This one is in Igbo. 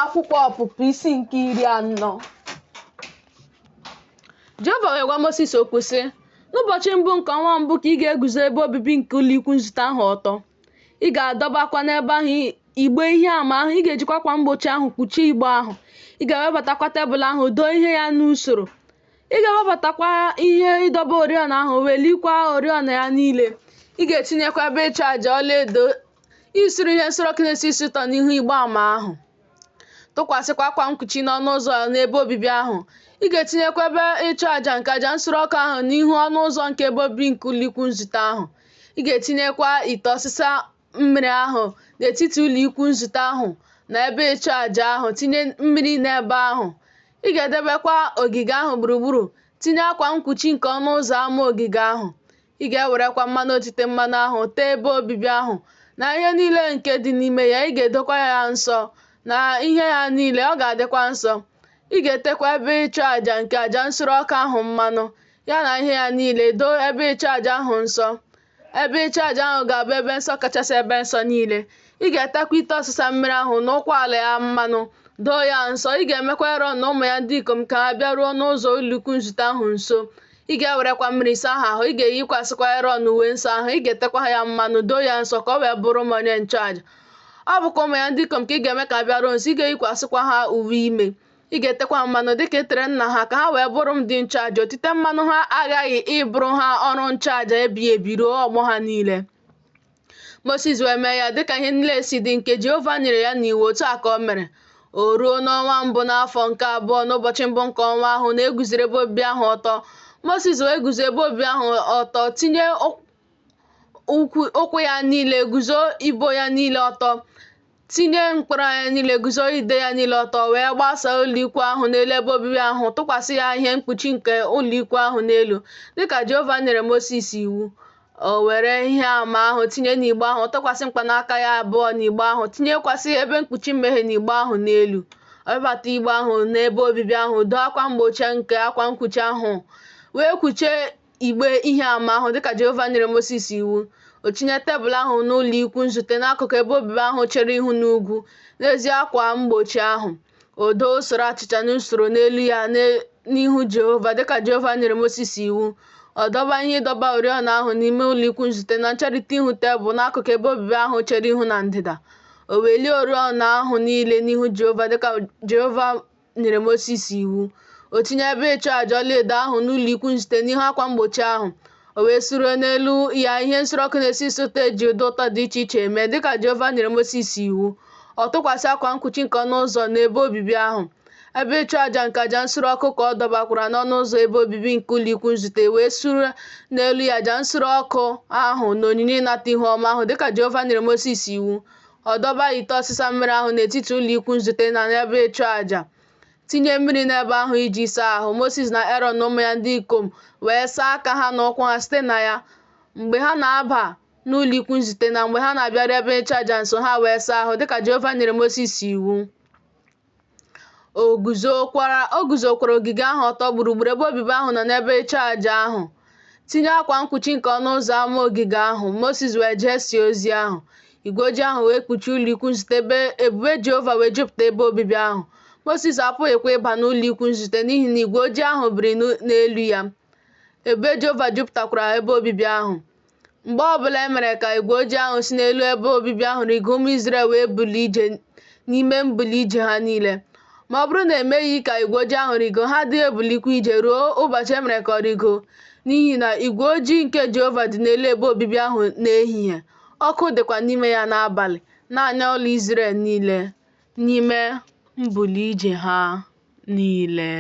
Akwụkwọ Ọpụpụ isi nke 40. Jehova wee gwa Mosis okwu sị, N'ụbọchị mbụ nke ọnwa mbụ ka ị ga-eguzo ebe obibi nke ụlọikwu nzute ahụ ọtọ. Ị ga-adọbakwa n'ebe ahụ igbe ihe ama ahụ, ị ga-ejikwa akwa mgbochi ahụ kpuchie igbe ahụ. Ị ga-ewebatakwa tebụl ahụ, doo ihe ya n'usoro. Ị ga-ewebatakwa ihe ịdọba oriọna ahụ, welikwa oriọna ya niile. Ị ga-etinyekwa ebe ịchụ aja ọlaedo isure ihe nsure ọkụ na-esi isi ụtọ n'ihu igbe ama ahụ. Tụkwasịkwa akwa mkpuchi n'ọnụ ụzọ n'ebe obibi ahụ. Ị ga-etinyekwa ebe ịchụ aja nke aja nsure ọkụ ahụ n'ihu ọnụ ụzọ nke ebe obibi nke ụlọikwu nzute ahụ. Ị ga-etinyekwa ite ọsịsa mmiri ahụ n'etiti ụlọikwu nzute ahụ na ebe ịchụ aja ahụ, tinye mmiri n'ebe ahụ. Ị ga-edebekwa ogige ahụ gburugburu, tinye akwa mkpuchi nke ọnụ ụzọ ama ogige ahụ. Ị ga-ewerekwa mmanụ otite mmanụ ahụ tee ebe obibi ahụ na ihe niile nke dị n'ime ya, ị ga-edokwa ya nsọ na ihe ya niile, ọ ga-adịkwa nsọ. Ị ga-etekwa ebe ịchụ aja nke aja nsure ọkụ ahụ mmanụ, ya na ihe ya niile, doo ebe ịchụ aja ahụ nsọ. Ebe ịchụ aja ahụ ga-abụ ebe nsọ kachasị ebe nsọ niile. Ị ga-etekwa ite ọsịsa mmiri ahụ na ụkwụ ala ya mmanụ, doo ya nsọ. Ị ga-emekwa Erọn na ụmụ ya ndị ikom ka ha bịaruo n'ụzọ ụlọikwu nzute ahụ nso. Ị ga-ewerekwa mmiri saa ha ahụ, ị ga-eyikwasịkwa Erọn uwe nsọ ahụ, ị ga-etekwa ya mmanụ, doo ya nsọ ka o wee bụrụ m onye nchụaja. Ọ bụkwa ụmụ ya ndị ikom ka ị ga-eme ka ha bịaruo nso, ị ga-eyikwasịkwa ha uwe ime. Ị ga-etekwa ha mmanụ dịka ị tere nna ha, ka ha wee bụrụ m ndị nchụaja. Otite mmanụ ha aghaghị ịbụrụ ha ọrụ nchụaja ebighị ebi ruo ọgbọ ha niile. Mosis wee mee ya dịka ihe niile si dị nke Jehova nyere ya n'iwu, otu a ka o mere. O ruo n'ọnwa mbụ n'afọ nke abụọ n'ụbọchị mbụ nke ọnwa ahụ na e guzoro ebe obibi ahụ ọtọ. Mosis wee guzo ebe obibi ahụ ọtọ, tinye ụkwụ ya niile, guzo ibo ya niile ọtọ, tinye mkpọrọ ya niile, guzo ide ya niile ọtọ, wee gbasaa ụlọikwu ahụ n'elu ebe obibi ahụ, tụkwasị ya ihe mkpuchi nke ụlọikwu ahụ n'elu, dịka Jehova nyere Mosis iwu. O were ihe ama ahụ tinye n'igbe ahụ, tụkwasị mkpanaka ya abụọ n'igbe ahụ, tinyekwasị ebe mkpuchi mmehie n'igbe ahụ n'elu. O webata igbe ahụ n'ebe obibi ahụ, doo akwa mgbochi nke akwa mkpuchi ahụ, wee kpuchie igbe ihe ama ahụ dịka Jehova nyere Mosis iwu. O tinye tebụl ahụ n'ụlọ ikwu nzute n'akụkụ ebe obibi ahụ chere ihu n'ugwu, n'ezi akwa mgbochi ahụ. O doo usoro achịcha n'usoro n'elu ya n'ihu Jehova, dịka Jehova nyere Mosis iwu. Ọ dọba ihe ịdọba oriọna ahụ n'ime ụlọikwu nzute na ncherịta ihu tebụl n'akụkụ ebe obibi ahụ chere ihu na ndịda. O welie oriọna ahụ niile n'ihu Jehova dịka Jehova nyere Mosis iwu. O tinye ebe ịchụ aja ọlaedo ahụ n'ụlọikwu nzute n'ihu akwa mgbochi ahụ. O wee suree n'elu ya ihe nsure ọkụ na-esi isi ụtọ e ji ụda ụtọ dị iche iche eme, dịka Jehova nyere Mosis iwu. Ọ tụkwasị akwa mkpuchi nke ọnụ ụzọ n'ebe obibi ahụ. Ebe ịchụ aja nke aja nsure ọkụ ka ọ dọbakwara n'ọnụ ụzọ ebe obibi nke ụlọikwu nzute, wee sure n'elu ya aja nsure ọkụ ahụ na onyinye ịnata ihu ọma ahụ, dịka Jehova nyere Mosis iwu. Ọ dọba ite ọsịsa mmiri ahụ n'etiti ụlọikwu nzute na n'ebe ịchụ aja, tinye mmiri n'ebe ahụ iji saa ahụ. Mosis na Erọn na ụmụ ya ndị ikom wee saa aka ha na ụkwụ ha site na ya. Mgbe ha na-aba n'ụlọikwu nzute na mgbe ha na-abịaru ebe ịchụ aja nso, ha wee saa ahụ, dịka Jehova nyere Mosis iwu. O guzokwara ogige ahụ ọtọ gburugburu ebe obibi ahụ na n'ebe ịchụ aja ahụ, tinye akwa mkpuchi nke ọnụ ụzọ ama ogige ahụ. Mosis wee jesie ozi ahụ. Igwe ojii ahụ wee kpuchie ụlọikwu nzute, ebe ebube Jehova wee jupụta ebe obibi ahụ. Mosis apụghịkwa ịba n'ụlọikwu nzute n'ihi na igwe ojii ahụ biri n'elu ya. Ebube Jehova jupụtakwara ebe obibi ahụ. Mgbe ọbụla e mere ka igwe ojii ahụ si n'elu ebe obibi ahụ rịgo, ụmụ Izrel wee bulie ije n'ime mbuli ije ha niile. Ma ọ bụrụ na e meghị ka igwe ojii ahụ rịgo, ha adịghị ebulikwa ije ruo ụbọchị e mere ka ọ rịgo. N'ihi na igwe ojii nke Jehova dị n'elu ebe obibi ahụ n'ehihie, ọkụ dịkwa n'ime ya n'abalị, n'anya ụlọ Izrel niile, n'ime mbuli ije ha niile.